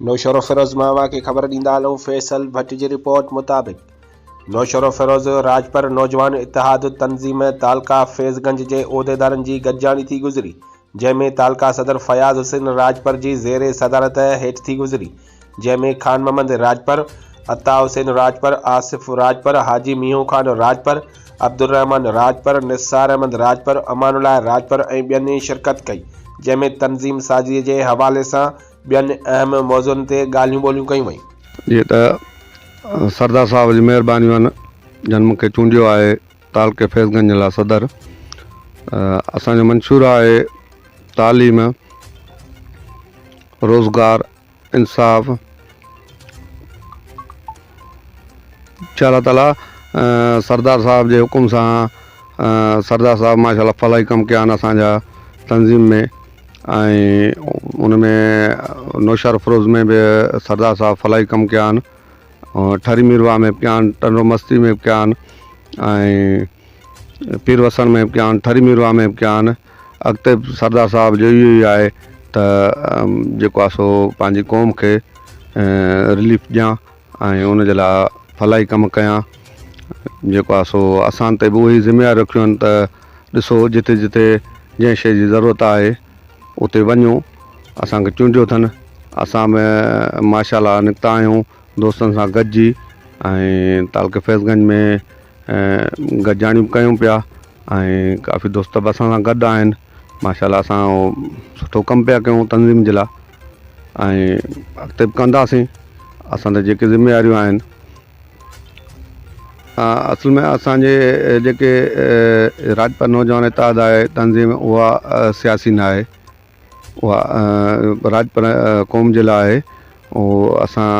نوشهروفيروز مان اوهان کي خبر ڏيندا هلون فيصل ڀٽ جي رپورٽ مطابق نوشهروفيروز راڄپر نوجوان اتحاد تنظيم تعلقه فيض گنج جي عهديدارن جي گڏجاڻي ٿي گذري جنهن ۾ تعلقه صدر فياض حسين راڄپر جي زير صدارت هيٺ ٿي گذري جنهن ۾ خان محمد راڄپر، عطا حسين راڄپر، آصف راڄپر، حاجي مينهون خان راڄپر، عبدالرحمان راڄپر، نثار احمد راڄپر، امان الله راڄپر ۽ ٻين شرڪت ڪئي جنهن ۾ تنظيم سازي جي حوالي سان ٻين اهم موضوعن تي ڳالهيون ٻولهيون ڪيون ويون. جيئن ته سردار صاحب جون مهربانيون آهن جن مون کي چونڊيو آهي تعلقي فيض گنج لاء صدر اسان جو منشور آهي تعليم روزگار انصاف انشاء الله تعالي سردار صاحب جي حڪم سان سردار صاحب ماشاء الله فلاحي ڪم ڪيا آهن اسان جا تنظيم ۾ ۽ ان ۾ نوشهروفيروز ۾ به سردار صاحب فلاحي ڪم ڪيا آهن ٺري ميرواهه ۾ به ڪيا آهن ٽنڊو مستي ۾ به ڪيا آهن ۽ پير وسڻ ۾ به ڪيا آهن ٺري ميرواهه ۾ به ڪيا آهن اڳتي به سردار صاحب جو اهو ئي آهي ته جيڪو آهي سو پنهنجي قوم کي رليف ڏيان ۽ ان جي لاء فلاحي ڪم ڪيان جيڪو آهي سو اسان تي به اهي ئي ذميواريون رکيون آهن ته ڏسو جتي جتي جنهن شيء جي ضرورت آهي اتي وڃو اسان کي چونڊيو اٿن اسان به ماشاء الله نڪتا آهيون دوستن سان گڏجي ۽ تعلقي فيض گنج ۾ گڏجاڻيون به ڪيون پيا ۽ ڪافي دوست به اسان سان گڏ آهن ماشاء الله اسان سٺو ڪم پيا ڪيون تنظيم جي لاء ۽ اڳتي به ڪنداسين اسان تي جيڪي ذميواريون آهن اصل ۾ اسانجي جيڪي راڄپر نوجوان اتحاد آهي تنظيم اها سياسي نه آهي اها راڄپر قوم جي لاء آهي اهو اسان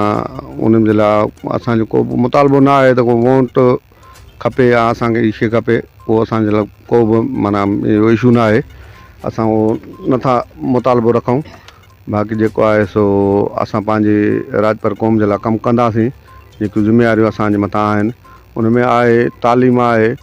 انهن جي لاء اسانجو ڪو به مطالبو نه آهي ته ڪو ووٽ کپي يا اسانکي هي شي کپي اهو اسانجي لاء ڪو به معنيٰ اهو اشو نه آهي اسان اهو نٿا مطالبو رکون باقي جيڪو آهي سو اسان پنهنجي راڄپر قوم جي لاء ڪم ڪنداسين جيڪيون ذميواريون اسانجي مٿان آهن ان ۾ آهي تعليم آهي.